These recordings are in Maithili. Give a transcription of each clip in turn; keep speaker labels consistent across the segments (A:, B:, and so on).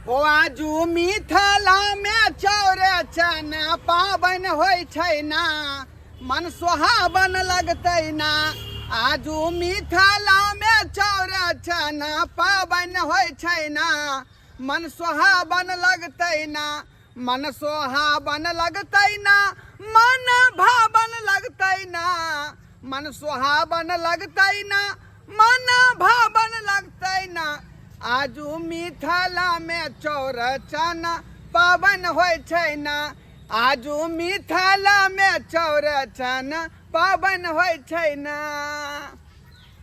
A: ओ आजू मिथिला मे चौरे चना पाबनि होइ छै ना, मन सोहावन लगतै ना। आजू मिथिला मे चौरे चना पाबनि होइ छै ना, मन सोहावन लगतै ना, मन सोहावन लगतै ना, मन भावन लगतै ना, मन सोहावन लगतै ना, मन भावन लगतै ना। आजू मिथिला मे चौरचन पावन होइ छै ना, आजू मिथिला मे चौरचन पावन होइ छै ना।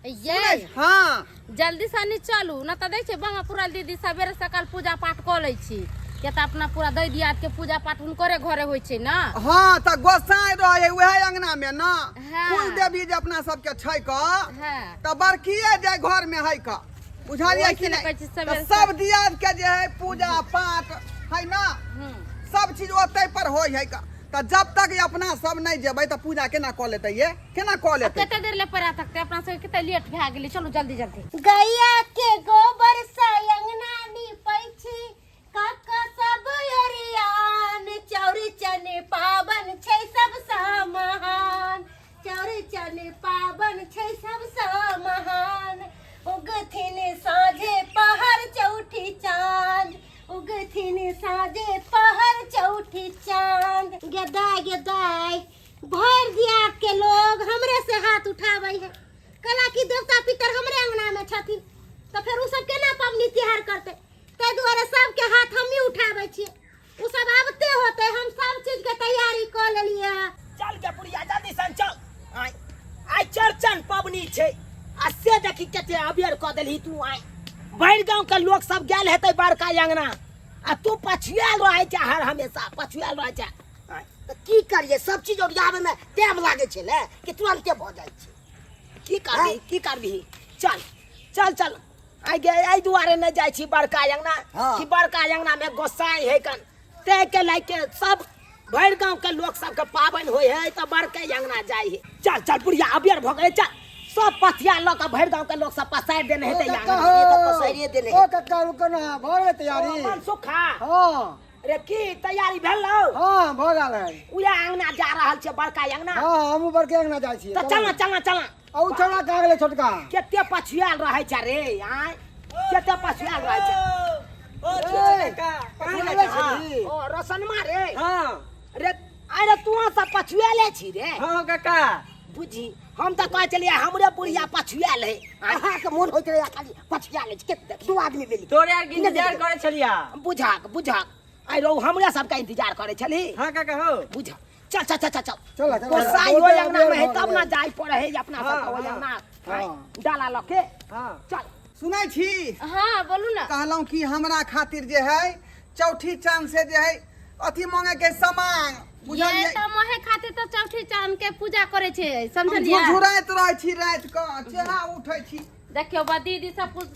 B: ये
A: हाँ
B: जल्दी से नहीं चलू न तऽ दै छै बंगा पुरल दीदी सवेरे सकाल पूजा पाठ कऽ लै छी किया तऽ अपना पूरा दै दियाद के पूजा पाठ हुनकरे घरे होइ छै ना।
A: हाँ तऽ गोसाई रहे वएह अंगना में ना।
B: हाँ।
A: कुल देवी जे अपना सबके छै क
B: हाँ।
A: तऽ बड़किए जे घर में है क, बुझलियै कि
B: ओहिसे ने
A: नहि?
B: कहै छी
A: तऽ
B: सवेरे
A: सब दियाद के जे है पूजा पाठ है ना, सब चीज ओतै पर होइ है क। तऽ जब तक ई अपना सब नहि जेबै तऽ पूजा केना कऽ लेतै ये, केना कऽ लेतै?
B: कते देर ले पड़ा तकते अपना सबके कते लेट भए गेलै, चलू जल्दी जल्दी।
C: गैया के गोबर से अंगना नीपै छी काका सब ओरियान, चौरचन पाबन छै सबसँ महान, चौरचन पाबन छै सबसँ महान। उगथिन साँझे पहर चौठी चाँद, उगथिन साँझे पहर चौठी चाँद। गेदाय गेदाय भरि दियाद के लोग हमरे से हाथ उठाबै है, कला की देवता पितर हमरे अंगना में छथिन, तऽ फेर ओ सब केना पबनी तिहार करतै? ताहि दुआरे सबके हाथ हमही उठाबै छियै। ओ सब आबते होते हम सब चीज के तैयारी कऽ लेलियै हँ।
D: चल गे बुढ़िया जल्दी सन चल। आय आइ चौरचन पबनी छै आ से देखी कते अबेर कऽ देलही तू। आय भरि गाँव के लोक सब गेल हेतै बड़का अंगना आ तू पछुआयल रहै छै, हर हमेशा पछुआयल रहै छै। आय
E: तऽ की करियै, सब चीज ओरियाबै में टाइम लागै छै ने कि तुरन्ते भऽ जाइ छै।
D: की करबही, की करबही, चल चल चल। आइ गे एहि दुआरे नहि जाइ छी बड़का अंगना
E: हाँ।
D: कि बड़का अंगना में गोसाई है कन, तै के लए के सब भरि गाँव के लोक सबके पाबनि होइ है तऽ बड़के अंगना जाइ है। चल चल बुढ़िया अबेर भऽ गेलै, चल सब पथिया लऽ कऽ भरि गाँव के लोक सब पसारि देने हेतै
F: ओ
D: अंगना।
F: कक्का
E: ई तऽ पसारिए देने
F: ओ कक्का रुको ना, भऽ गेलै तैयारी?
D: ओ मन सुखा।
F: हाँ।
D: रे की तैयारी भेल रौ?
F: हाँ भऽ गेल है।
D: उएह अंगना जा रहल छै बड़का अंगना।
F: हाँ हमहूँ बड़के अंगना जाइ छियै।
D: तऽ चल ना, चल ना, चल ना।
F: आ उ छौड़ा कहाँ गेलै छोटका?
D: कते पछुआयल रहै छै रे, आँय कते पछुआयल रहै छै।
A: ओ छोटका कहाँ जाइ छही?
D: ओ रोशनमा रे।
A: हाँ।
D: रे अरे तू सब पछुआले छी रे?
A: हाँ काका।
D: बुझी हम तऽ कहै छलियै हमरे बुढ़िया पछुआयल है।
E: अहाँके मोन होइत रहैया खाली पछुआयल छै, के दू आदमी मिली
G: तोरे आर के इंतजार करै छलिया।
D: बुझाक बुझाक आइ रौ हमरा सबके इंतजार करै छली।
G: हाँ काका हो।
D: बुझ चल चल चल चल चल।
F: चल, चल,
D: गोसाई
F: चल,
D: ओहि
F: चल,
D: अंगना में है
F: चल,
D: तब ना
F: चल।
D: जाय पड़े है अपना
G: हाँ,
D: सबके ओहि
G: हाँ,
D: अंगना।
F: हाँ।
D: डाला लऽ के।
G: हाँ।
D: चल।
A: सुनै छी?
B: हाँ बोलू ना।
A: कहलहुँ कि हमरा खातिर जे है चौठी चांद से जे है अथी मांगे के सामान, बुझलियै?
B: ये तऽ महे खातिर तऽ चौठी चांद के पूजा करै छै, समझलियै?
A: झुरझुराइत रहै छी राति कऽ, चेहरा उठै छी।
B: देखियौ बा दीदी सब कुछ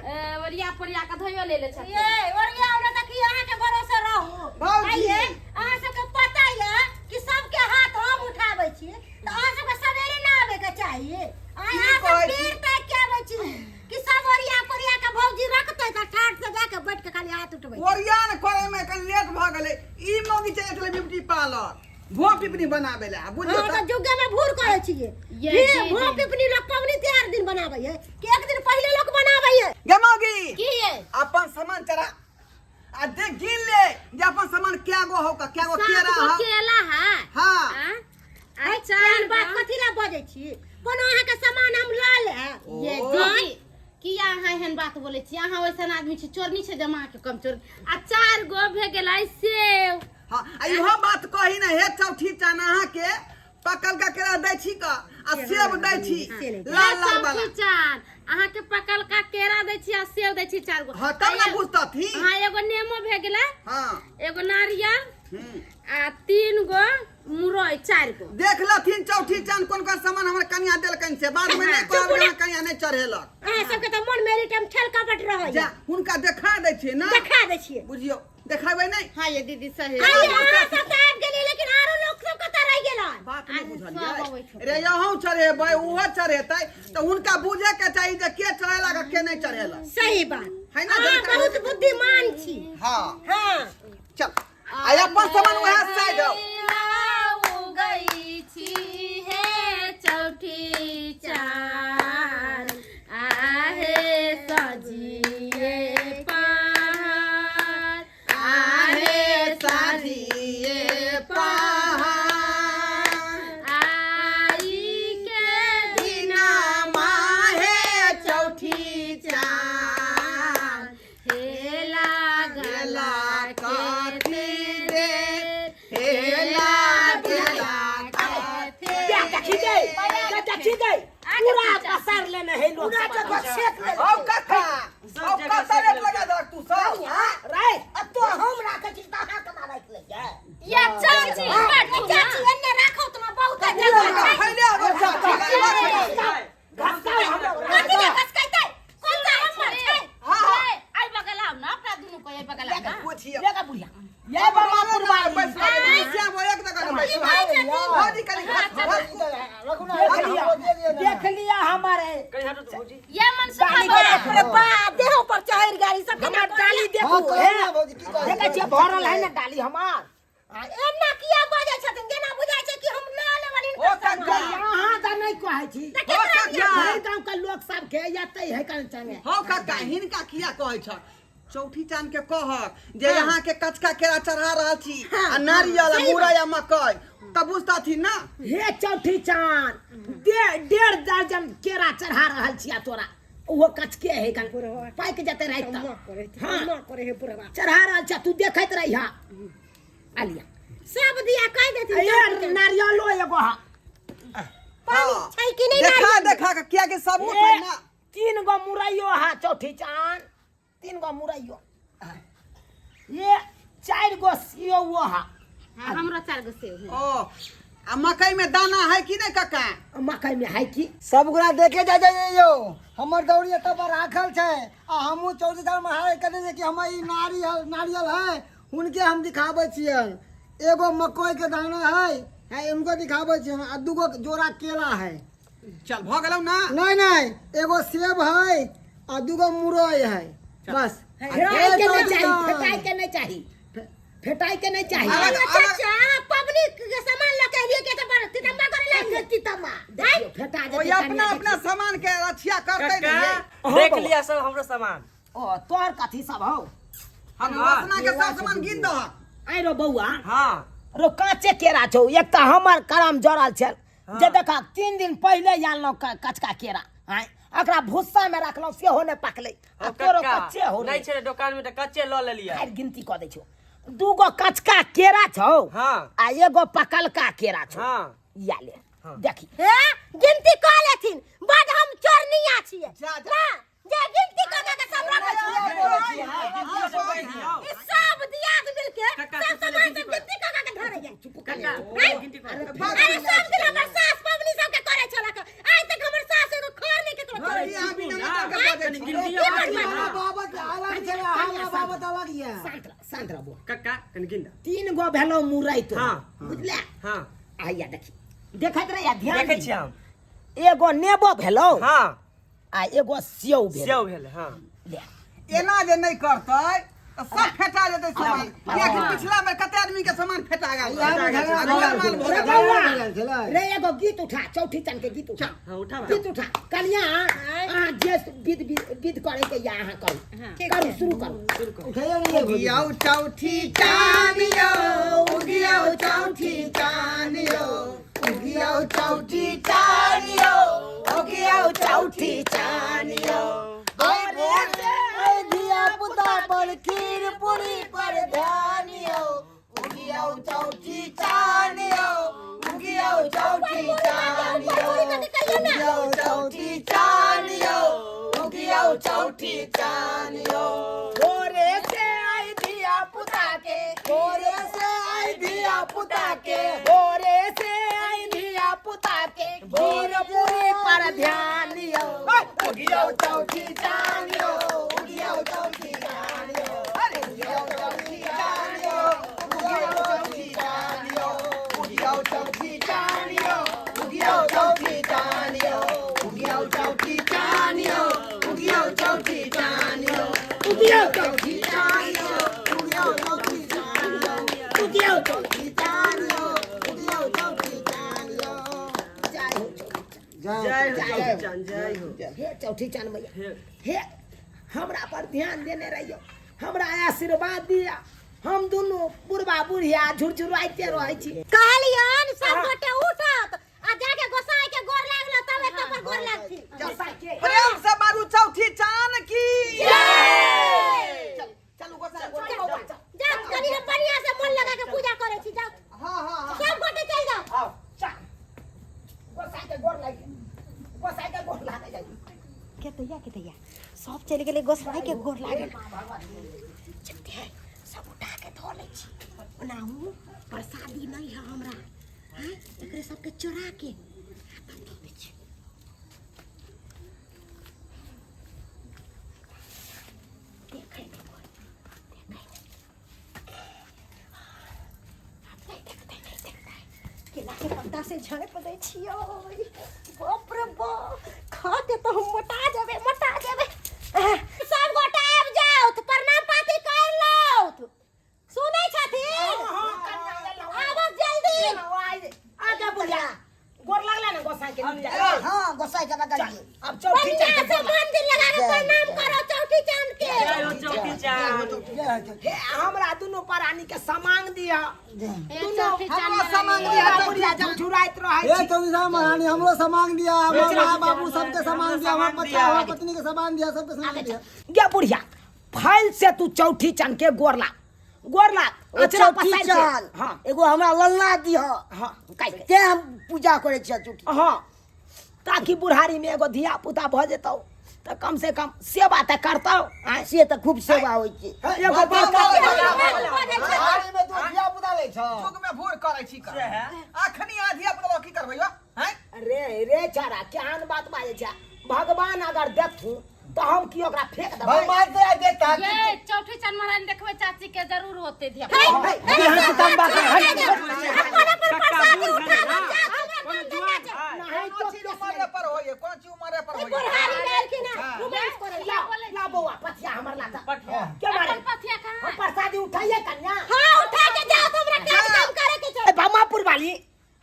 B: ओरिया पोरिया के धोइयो लेले छथिन।
C: ये ओरिया ओरिया देखियौ अहाँ के भरोसे रहू।
A: भौजी।
C: आइये अहाँ सबके पता ये कि सबके हाथ हम उठाबै छी तऽ अहाँ सबके सवेरे ना आबे के चाही। आइ
A: की
C: अहाँ सब
A: कहै छी?
C: बेर ताकि के आबै छी कि सब ओरिया पोरिया के भौजी रखतै तऽ ठाठ से जाके बैठ के खाली हाथ उठबै।
A: ओरियान करे में कनि लेट भऽ गेलै। ई मौगी चलि छलै ब्यूटी पार्लर भो पिपनी बनाबै लए, बुझियौ
C: हाँ,
A: तऽ।
C: तऽ जुगे में भूर करै छियै।
B: ये
C: भी
B: जी,
C: भो
B: जी।
C: पिपनी लोग पबनी तिहार दिन बनाबै है कि एक दिन पहिले लोग बनाबै है?
A: गे मौगी।
B: की ये?
A: अपन सामान चढ़ा आ देख गिन ले जे अपन सामान क्या गो हो का, क्या गो
B: सात
A: केरा
B: गो
A: हो।
B: केला है।
A: हाँ।
B: आ? आ
C: अरे
B: चार
C: एहन बात
B: गो।
C: कथी लए बजै छी? कोनो अहाँके सामान हम लऽ लेब?
B: ये
A: ओ।
B: दीदी किया अहाँ एहन बात बोलै छी? अहाँ वैसन आदमी छी, चोरनी छै जमा के कम चोर। आ चार गो भे गेलै सेब।
A: हाँ, आ इहो बात कही ने हे चौठी चान अहाँ के पकल का केरा दै छी का आ सेब दै छी लाल लाल वाला।
B: चौठी चान अहाँ के पकल का केरा दै छी आ सेब दै छी चार गो।
A: हाँ तब ना बुझतथी।
B: हाँ एगो नेमो भे गेलै।
A: हाँ।
B: एगो नारियल। आ तीन गो मुरई, चार गो।
A: देख लथिन चौठी चान कोन कोन सामान हमर कनिया देलकनि से, बाद में नहीं कहब जे हमर कनिया नहीं चढ़ेलक।
C: अहाँ सबके तऽ मन में एनी टाइम ठेल कपट रहै।
A: जा हुनका देखा दै छियै ना।
C: देखा दै छियै।
A: बुझियौ देखेबै नहीं।
B: हाँ ये दीदी सही।
C: आइए, अहाँ सब तऽ आबि गेलियै लेकिन आरो लोक सब कतऽ रहि गेलन?
A: बात नहीं
B: आरे सब
A: बुझलियै।
B: अबै छथिन।
A: रे यहूँ चढ़ेबै उहो चढ़ेतै तऽ हुनका बुझे के चाही जे के चढ़ेलक आ के नहीं चढ़ेलक।
C: सही बात।
A: है ना
C: अहाँ
A: जानकारी
C: बहुत बुद्धिमान छी।
A: हाँ।
C: हाँ।
A: चल आ अपन सामान वएह साइड हो।
B: उगई छी हे चौठी चान, आहे सजिए पहाड़,
A: आहे साजिए पहाड़,
B: आई के
A: दिना माहे चौठी चान,
B: हे लागला
A: कथी दे, हे लागला कथी।
D: क्या देखी गई, क्या देखी गई, पूरा पसार लेने है लोग।
E: पूरा जगह छेक ले।
A: औ काका, औ काका रेट लगा दक तू सब।
D: रे
E: अब तो हम राखै छी तऽ अहाँ केना राखि लैयै?
B: या चाची बैठू ना।
C: चाची एन्ने राखो तऽ बहुत जगह छै।
A: फैले आबै चाची।
D: घसकाओ हमरा।
C: कथी के घसकैतै? कोन सा हमर छै?
A: हाँ, हाँ।
B: ए, आई बगल आउ ना, अपना दुनू को आई बगल आउ ना।
A: पूछिए।
D: लेगा बुढ़िया ये बाबा पुरवाली।
A: बैसवा दे, श्याम एक जगह न बैसवा। भौजी कनी
F: रखू ना।
D: देख लिया, देख लिया हमारे
G: कहीं हटो तो भौजी।
B: ये मन सुखा
D: डाली
B: बा।
D: के
C: अरे बा, देह पर चढ़ि गेल ई सब।
D: हमर डाली देखू।
F: हाँ, कहू
D: हे
F: ना भौजी, की कहै
D: देखै छियै भरल है ना डाली हमार।
C: एना किया बजै छथिन जेना बुझाइ छै कि हम लऽ लेबनि
A: ओ
C: हिनकर
A: काका।
C: सामान।
D: अहाँ तऽ नहि कहै छी।
C: तऽ केकरा
A: ओ
C: दिया?
A: काका।
D: भरि गाँव के लोक सब के एतै है कंचने।
A: हौ काका, हिनका किया कहै छ? चौठी चांद के कहक जे यहाँ के कचका केरा चढ़ा रहल छी आ नारियल आ मुरई आ मकई, तब बुझतथिन ना।
D: हे चौठी चांद, डेढ़ दर्जन केरा चढ़ा रहल छिया तोरा, ओहो कचके है कन पाकि जेतै राति तक। हाँ, चढ़ा रहल छिया, तू देखैत रहिहा। आलिया
C: सब दिया कहि देथिन।
D: ए
C: चौठी चान।
D: नारियलो एगो हा।
C: पानी
A: हाँ।
C: छै कि नहि
A: देखा
C: नारियल?
A: देखा के किया के सबूत
D: ए,
A: है ना।
D: 3 गो मुरैयो हा चौठी चांद, 3 गो मुरैयो, ये 4 गो सेवो हा।
B: हाँ, हमरो 4 गो सेव है।
A: ओ आ मकई में दाना है कि नहीं काका?
D: मकई में है की।
F: सब गोरा देखे जाय जाइयो, हमर दौरी एतऽ पर राखल छै आ हमहूँ चौठी चान महाराज कहने छै कि हमर ई नारियल नारियल है, हुनके हम दिखाबै छियनि। एगो मकई के दाना है, है उनको दिखाबै छियनि, आ 2 गो जोड़ा केला है।
A: चल भऽ गेलौ ना।
F: नहीं नहीं, एगो सेब है आ 2 गो मुरई है बस।
D: फेटाई के नहीं चाही, फेटाई के नहीं चाही, फेटाई के नहीं चाही।
A: अलग-
C: अरे चाचा, पब्लिक के सामान लऽ के एलियै के तऽ बड़ तितम्बा करे लागि
D: तितम्मा देखियौ फेटा
A: ओ
D: जेतै।
A: अपना अपना सामान के रक्षिया करते
G: काका
A: नहीं।
G: देख लिया सब हमरो सामान।
D: ओ तोहर कथी सब हौ?
A: हम रोशना के सब सामान गिन दहक।
D: आइ रो बौआ।
G: हाँ।
D: रो कांचे केरा छौ, एक तऽ हमर करम जड़ल छल जे देखा 3 दिन पहिले आनलहुँ कचका केरा, आँय एकरा भुस्सा में रखलहुँ सेहो नहि पकलै, आ
G: ओ
D: तोरो
G: काका,
D: कच्चे हो।
G: नहीं छे दुकान में तऽ कच्चे लऽ लेलियै।
D: खैर गिनती कऽ दै छौ, 2 गो कचका केरा छौ।
G: हाँ।
D: आ एगो पकलका केरा छौ।
G: हाँ।
D: या ले देखी।
C: हे गिनती कऽ लेथिन, बड हम चोरनिया छियै।
A: जा, जा।
C: ना जे गिनती कऽ कऽ के सब रखै छियै। ई सब दियाद मिल के
G: काका,
C: सब
G: तू पहिले
C: सामान
G: गिनती
C: सब गिनती कऽ कऽ के धरै जाइ।
D: चुप कर ले।
G: गिनती कर।
C: अरे सब दिन हमर सास पबनी सबके करै छलक, आइ तक हमर सास एगो खर नहि केकरो करै
A: भौजी, अहाँ बिना मतलब के बजै छी।
G: गिनती
C: की बजबै?
F: हमरा बाबत अलग छै, हमरा बाबत अलग यऽ।
D: शांत रह, शांत रह बौआ।
G: काका कनि गिन दे।
D: 3 गो भेलौ मुरई तो।
G: हाँ।
D: बुझले?
G: हाँ।
D: आइया देखी, देखैत रहिया ध्यान
G: देखै
D: दी।
G: छियै हम।
D: एगो नेबो भेलौ।
G: हाँ।
D: आ एगो सेव भेलौ।
G: सेव भेल हाँ।
D: ले।
A: एना जे नहि करतै तऽ सब फेटा जेतै सामान, कियाकि पिछला बेर कते आदमी के सामान फेटा गेल।
F: इएह मे झगड़ा
A: आ गोलमाल भऽ
D: रे
A: गेल।
D: बौआ,
F: भऽ गेल छलै।
D: रे एगो गीत उठा, चौठी चान के गीत उठा।
G: हाँ उठा।
D: गीत उठा कनिया, अहाँ जे विध विध करे के या अहाँ करू, करू, शुरू करू।
F: उठैयो नहि भौजी।
A: उगियौ चौठी चानियो, उगियौ चौठी चानियो, उगियौ चौठी चानियो, उगियौ चौठी चानियो।
F: ऐ धिया पुता पर खीर पूरी पर ध्यान यौ,
A: उगियौ चौठी चानियो, उगियौ चौठी चानियो, उगियौ चौठी चानियो, उगियौ चौठी चानियो।
D: भोरे से आई धिया पुता के,
A: भोरे से आई धिया पुता के,
D: भोरे से आई धिया पुता के, खीर पूरी पर ध्यान यौ।
A: उगियौ चौठी चानियो, उगियौ चौठी चानियो, उगियौ चौठी चानियो, उगियौ चौठी चानियो, उगियौ चौठी चानियो, उगियौ चौठी चानियो, उगियौ चौठी चानियो, उगियौ चौठी चानियो,
G: चांद जय हो।
D: हे चौठी चांद मैया, हे हमरा पर ध्यान देने रहियो, हमरा आशीर्वाद दिया। हम दुनू बुढ़बा बुढ़िया झुरझुराइते रहै छी।
C: कहलियन सब गोटे उठत आ जाके गोसाई के गोर लागलो तब एत पर गोर लागथिन।
D: गोसाई के
A: प्रेम से मारू चौथी चांद की जय। चलू गोसाई गोर
C: चल, जाओ कनी हम बढ़िया से मन लगा के पूजा करे छी, जाओ।
A: हां हां हां
C: सब गोटे चल जाओ।
D: आओ चल, गोसाई के गोर लागि, गोसाई के गोर लागे जाइ।
C: के तैया के तैया सब चलि गेलै गोसाई के गोर लागल। चलते सब उठा के धो लै छी, ओनाहू प्रसादी नहीं है हमरा। हाँ, एकरे सबके चोरा के हाथमे धो दै छी। देखै नहि कोइ, देखै नहि। आब नहि देखतै, नहि देखतै। केला के पत्ता से झाँपि दै छियै। बाप रे बाप, खा के तऽ हम मोटा जेबै, मोटा जेबै। सब गोटा आबि जाउ, प्रणाम पाती कर लौथ। सुनै छथिन? आबऽ जल्दी।
D: आगे बुढ़िया गोर लागला ने गोसाई के? नीक जाय।
E: हाँ, गोसाई के बगल।
D: अब चौठी
C: बढ़िया
D: चांद
C: से मंदिर लगा के प्रणाम करो चौठी चांद के।
G: जय हो चौथी चांद।
F: जय हो चौथी।
D: हे हमरा दुनू प्राणी के समांग दिया।
B: हे चौठी चांद
A: हमरो सामान
B: महारानी।
A: दिया।
D: बुढ़िया झुरझुराइत रहै
F: हे
D: छी।
F: चौधरी साहब महारानी, हमरो सामान दिया, हमर माँ बाबू सबके सामान दिया, हमर
G: सामान
F: बच्चा
G: दिया।
F: हमर पत्नी के सामान दिया, सबके सामान दिया।
D: गे बुढ़िया, फैल से तू चौठी चांद के गोर लाग, गोर लाग।
E: ओ
D: अचरा
E: चौठी
D: पसारि के।
E: चांद,
D: हाँ
E: एगो हमरा लल्ला दिह।
D: हाँ, काहे के?
E: तें हम पूजा करै छियै चौठी।
D: हाँ, ताकि बुढ़ारी में एगो धिया पुता भऽ जेतौ तऽ कम से कम सेवा तऽ करतौ। आँय?
E: से तऽ खूब सेवा होइ छै।
D: एगो बड़का
F: बुढ़ारी में तू धिया पुता लै छौ?
A: युग में भूर करै छी कर। अखनी आ धिया पुता की करबै यो हैं?
D: रे रे चारा, केहन बात बाजै छै? भगवान अगर देथु तऽ हम की ओकरा फेंक देबै?
F: भगवान तोरा देता।
B: ये चौठी चांद महारानी देखबै चाची के जरूर होते धिया।
C: अपन अपन प्रसादी उठाबऽ जाउ, हमरा
G: कोनो
C: काम धंधा
G: जुआन
C: छै।
G: है?
D: नहीं
A: कोन
D: तो
A: चीज उमरे पर होइए, कोन चीज उमरे पर होइए?
C: बुढ़ारी भेलखिन हँ, रोमांस करे
D: ला ला बौआ, पथिया हमर ला तऽ।
G: पठिया।
D: के मारे?
B: अपन पथिया कहाँ?
D: हम प्रसादी उठाइए कन्या।
C: हाँ, उठा के जाओ, तो हमरा काज काम करे के छै।
D: ए बामापुर वाली,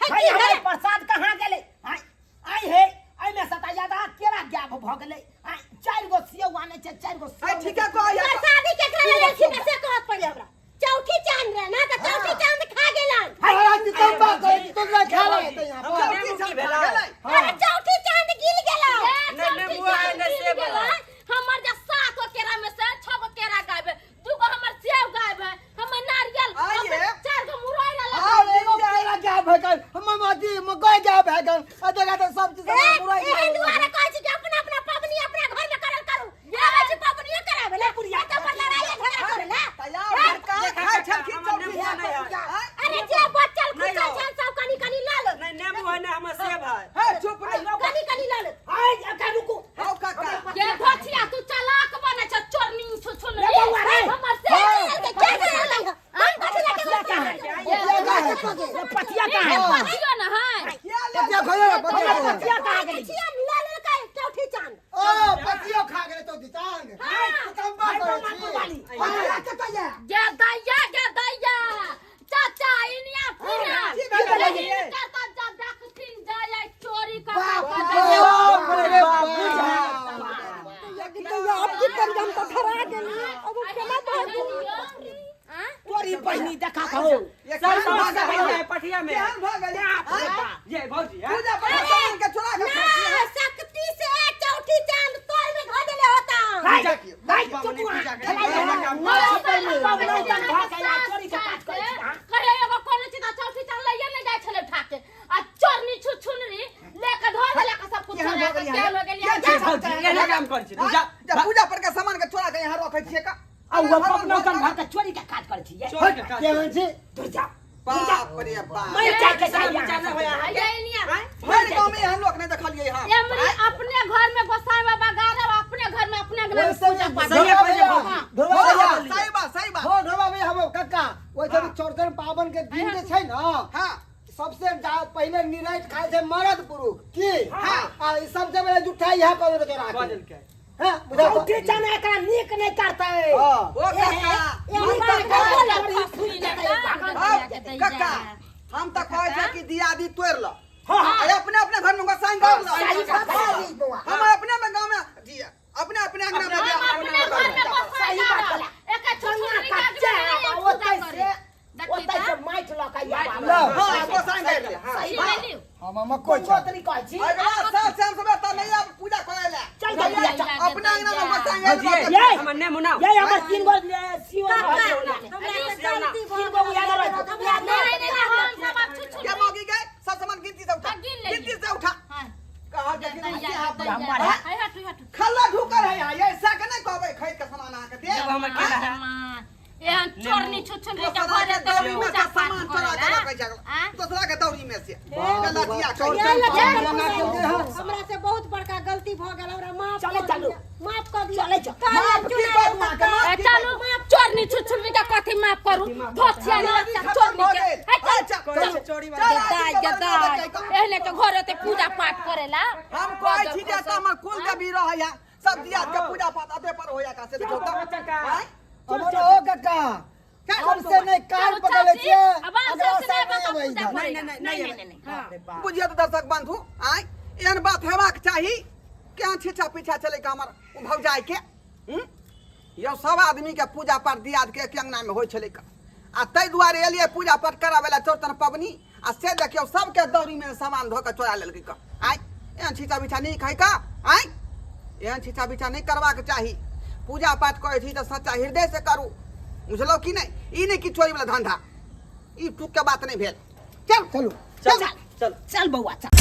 C: हे,
D: है
C: की
D: हमर
C: भेलै?
D: प्रसाद कहाँ गेलै? आय आय हे, एहिमे से तऽ आधा केरा गायब भऽ गेलै। आय, चारि गो सेव आनै छै, चारि गो सेव।
A: ए ठीके कहैए।
C: प्रसादी केकरा ले लेलखिन से कहत पड़े हमरा। चौठी चांद रहे ना, तऽ चौठी चांद खा गेलन।
F: अरे चितम्बा करै छी, तोरा खा ले तऽ यहाँ पर।
A: चौथी चांद खा गेलै।
C: अरे चौठी चांद गिल गेलो।
G: नहि नेबुआ है, नहि सेब है।
B: हमर जे 7 गो केरा में से 6 गो केरा गायब है, 2 गो हमर सेब गायब है, हमर नारियल,
A: आइए।
B: हमर 4 गो मुरई रहल।
F: हाँ, एगो केरा गायब भए गेल, हमर माटी मकई गायब भए गेल, आ देखा तऽ सब चीज
C: ए,
F: हमर मुरई
C: एहन
F: गायब भए गेल।
C: दुआरे कहै छी कि अपना अपना पबनी अपना घर में करल करू। आबै छी पबनियो कराबै ला, एतऽ पर लड़ाई झगड़ा करे ला।
A: तैयार भरका खाइ छलखिन
G: हमर
A: चौथी
G: नेबुआ नहि है।
A: चांद।
C: अरे जे बचल
G: नहि
C: खुचल
G: हो।
C: छन सब कनी कनी लऽ लो।
G: नहीं नेबू है, नहीं हमर सेब है।
A: हे चुप रह।
C: कनी कनी लऽ लो।
D: आय एका रुकू।
A: हौ काका।
B: ये भथिया तू चालाक बने छ, चोरनी छुछुन
D: रे बौआ रे।
B: हमर सेब
C: के के करल है? हम कथी लऽ के
D: पथिया कहाँ है?
F: पथिया कहाँ है?
D: रे पथिया कहाँ है?
B: पथियो न है।
F: पथिया खोलो ना, पथिया
D: हमर
F: खोलो।
D: पथिया कहाँ गेलै?
C: छियन लऽ लेलकै चौठी चांद।
F: ओ पथियो खा गेलै चौथी चांद। चितम्बा
D: हाय
F: करै
D: बामापुर
F: छी।
D: वाली,
F: पथिया कतऽ ये?
B: गे दैया, गे दैया चाचा, इनिया फिरा
A: की भेलै?
B: करता जा देखथिन जाय चोरी कर।
F: बाप रे बाप।
C: अब की करी, हम तऽ धरा गेलियै, अब हम केना भागू?
D: तोरी बहिनी देखा हो।
A: ये
G: सर
A: केहन
G: सब
A: भऽ गेलै?
G: है पठिया में।
A: केहन भऽ गेलै?
D: बाप रे बाप।
G: ये भौजी है।
A: पूजा पर सामान के चोरा के खाइ छियै।
C: ना शक्ति से चौठी चांद तोर में धो देले होता।
D: हाय,
A: पूजा की-
D: हाय,
A: पूजा
D: चुप
A: पूजा के-
D: खेलाइ
G: पूजा
D: है।
G: काम
D: पबनौ तन भऽ गेल, चोरी के काज करै छी अहाँ।
B: कहियो एगो कोनो चीज चौठी चांद लइए नहि जाइ छलै उठा के, आ चोरनी छुछुनरी लेके धो देलक सब कुछ।
A: केहन भऽ गेलै?
B: केहन हो गेलै?
A: के
G: ये भौजी एहने काम करै छी तू जा।
A: जा पूजा पर के सामान के चोरा के यहाँ रखै छियै का?
D: आ ओ पबनौ तन भऽ के चोरी के काज करै छी ये।
G: चोरी के काज।
F: केहन छी?
D: दूर जा।
A: बाप रे बाप।
D: मरि जाइ के
G: शरम
D: चाही
G: विचार नहि होय अहाँके।
B: ये इनिया
A: भरि गाँव में एहन लोक नहि देखलियै हँ।
B: एमरी अपने घर में गोसाई बाबा गारब, अपने घर में अपने अंगना में
F: ओहिसँ
B: पूजा पाठ।
G: सही
F: ढोबा
G: कहलियै
F: भैया,
G: भौजी।
F: ढोबा भैया।
A: हाँ, सही बात, सही बात।
F: हो ढोबा भैया, हमर कक्का ओहि चौरचन पाबन के दिन जे छै ने,
A: हाँ
F: सबसे पहिले निराइट खाइ छै मरद पुरुष की।
A: हाँ।
F: आ ई सबसे पहिले जुठा इएह कऽ देलकै
G: कऽ
F: राखी।
G: देलकै।
F: हैं, बुझा तो।
D: चौठी चांद एकरा नीक नहि करतै।
F: हाँ।
A: ओ काका,
C: हम
D: तऽ
B: बोलब
D: फूटि जेतै,
A: हौ, काका, हम तऽ कहै छियै कि दियादी तोड़ि ल। अरे अपने अपने घर में गोसाई गाड़ लो।
E: सही बात है बौआ।
A: हम अपने में गांव में जी अपने अपने अंगना में
B: हम अपने घर में गोसाई
E: सही बात
B: गाड़ब। एके छुछुनरी के
E: कच्चा
B: आदमी नहीं
E: है,
B: पूजा
E: ओतै
B: करे।
E: से
B: देखी
E: ओतै
B: तऽ?
E: से माटि लऽ कऽ आब।
F: लो।
A: हां, गोसाई गाड़ ले।
E: सही
B: छी
E: बात।
B: लेलियौ।
F: हम मक्को
E: कोन गोतनी कहै छी?
A: अगला साल से हम सब एतऽ नहीं आब पूजा करे ले।
E: चल जल्दी चल।
A: अपना अंगना में गोसाई गाड़
G: जी
A: लो।
G: हमर ने मुनाओ।
D: ये हमर तीन गो सीओ
C: काका,
D: रहल
C: हमरा से गलती भऽ
D: तीन गो
C: गेल।
D: उजागर रहल।
C: हमरा
B: नहीं नहीं नहीं, हम सब आब छुछुनरी।
A: क्या मांगी गए सब सामान गिनती से उठा।
B: हाँ, गिन लेली।
A: गिनती से उठा।
B: हाँ।
A: कहा के गिनती से हाथ
B: दैया,
A: में।
B: हाय, हटू हटू।
A: खल्ला ढुकर है यहाँ, ये ऐसा के नहीं कहबै खरीद के सामान अहाँ के दे।
G: एगो हमर केला है।
B: माँ, एहन चोरनी छुछुनरी के
A: दोसरा
B: घरे
A: के
B: तऽ
A: दौरी में
B: पूजा
A: से
B: पाठ
A: सामान चोरा के
B: करेला।
A: रखै छै।
B: आँ?
A: दोसरा के दौरी में से गलतिया करै
F: चौरचन पाबनि एना केलकै हन।
C: हमरा से बहुत बड़का गलती भऽ गेल, हमरा माफ
E: चले
C: कऽ
E: चलू।
C: दिअ, माफ कऽ दिअ।
E: चले चल।
C: काल्हि
A: माफ की
C: चुनाव
A: करू अहाँके, माफ
B: ए,
A: की
B: चलू चोरनी छुछुनरी के कथी माफ करू धोतिया ना
A: करू? खतम
B: चोरनी
A: भऽ
B: के
A: गेल।
B: हे, चल,
A: अच्छा,
G: कहै
A: चलू।
G: छै चोरी
A: चल,
G: वाला।
B: गदाइ
A: आदमी के
B: गदाइ
A: बारे में बतै।
B: एहने के घरे ते पूजा पाठ करेला।
A: हम कहै छी जे एतऽ हमर कुल देवी रहै है, सब दियाद के पूजा पाठ अते पर होया का से देखो तऽ। आँय?
F: हमर ओ कक्का आब से नहि कान
B: चलू
F: पकड़ले
B: चाची,
F: छियै।
B: अब आब
F: अगला
B: से
F: साल
B: नहि
F: नहि
B: बाबा
F: अबै
B: पूजा
F: इधर।
B: करेला।
G: नहीं नहीं
B: नहीं,
G: नहीं
B: नहीं, नहीं।
G: बाप रे बाप।
A: बुझिए तऽ दर्शक बंधु, आँय, एहन बात हेबाक चाही। केहन छीछा पीछा चले के हमर ओ भौजाई के यौ सब आदमी के पूजा पाठ दियाद के एक अंगना में होइ छलै का। आ ताहि दुआरे एलियै पूजा पाठ कराबै लए चौरचन पबनी आ से देखियौ सबके दौरी में सामान धो के चोरा लेलकै का। आँय, एहन छीछा पीछा नीक है का? आँय, एहन छीछा पीछा नहि करबाक चाही। पूजा पाठ करै छी तऽ सच्चा हृदय से करू, बुझलहुँ कि नहि? ई नहि कि चोरी वाला धंधा, ई टूक के बात नहि भेल। चल
F: चलू।
A: चल
E: चल चल बौआ चल।